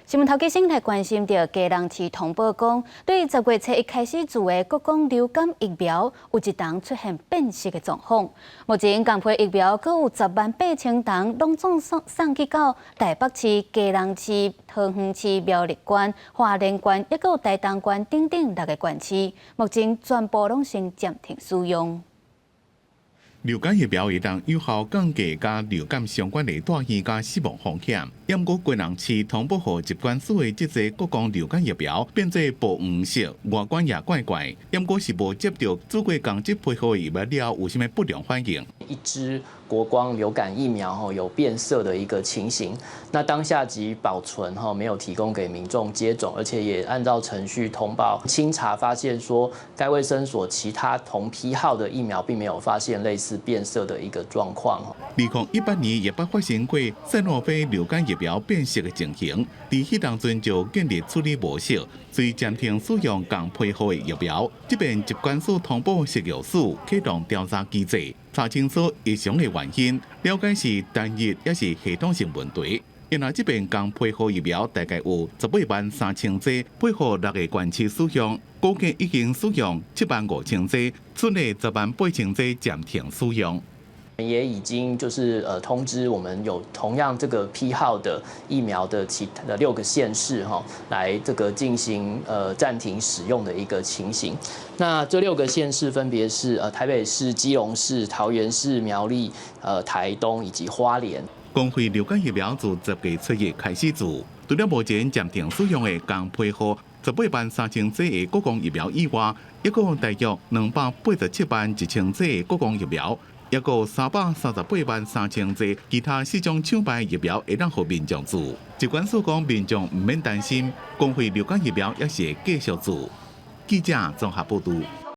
新聞頭家先來關心著基隆市通報講，對10月初一開始注的國光流感疫苗有一筒出現變色的狀況。目前仝批疫苗閣有10萬8千筒，攏總送送去到台北市、基隆市、桃園市、苗栗縣、花蓮縣，抑閣有台東縣等等六个縣市，目前全部攏先暫停使用。流感疫苗會當有效降低佮流感相關的住院佮死亡風險。毋過基隆市通報予疾管署的這劑國光流感疫苗變做薄黃色，外觀也怪怪。毋過是無接著注過仝這批號疫苗了，有啥物不良反應？一支國光流感疫苗吼有變色的一個情形，那當下即保存吼沒有提供給民眾接種，而且也按照程序通報清查，發現說該衛生所其他同批號的疫苗並沒有發現類似變色的一個狀況。2018年也捌發生過賽諾菲流感疫苗變色的情形，佇彼當陣就建立處理模式，遂暫停使用仝批號的疫苗。這遍疾管署通報食藥署啟動調查機制，查清楚異常的原因，了解是單一抑是系統性問題。因為這遍仝批號疫苗大概有18萬3千劑，配予六个縣市使用，估計已經使用7萬5千劑，剩的10萬8千劑暫停使用。也已經就是通知我們有同樣這個批號的疫苗的其他的六個縣市哈，來這個進行暫停使用的一個情形。那這六個縣市分別是台北市、基隆市、桃園市、苗栗、台東以及花蓮。公費流感疫苗自10月初一開始注，除了目前暫停使用的仝批號18萬3千劑的國光疫苗以外，抑閣有大約287萬1千劑的國光疫苗。抑閣有338萬3千劑其他四種廠牌疫苗會當予民眾注。疾管署講，民眾毋免擔心，公費流感疫苗抑是會繼續注。記者綜合報導。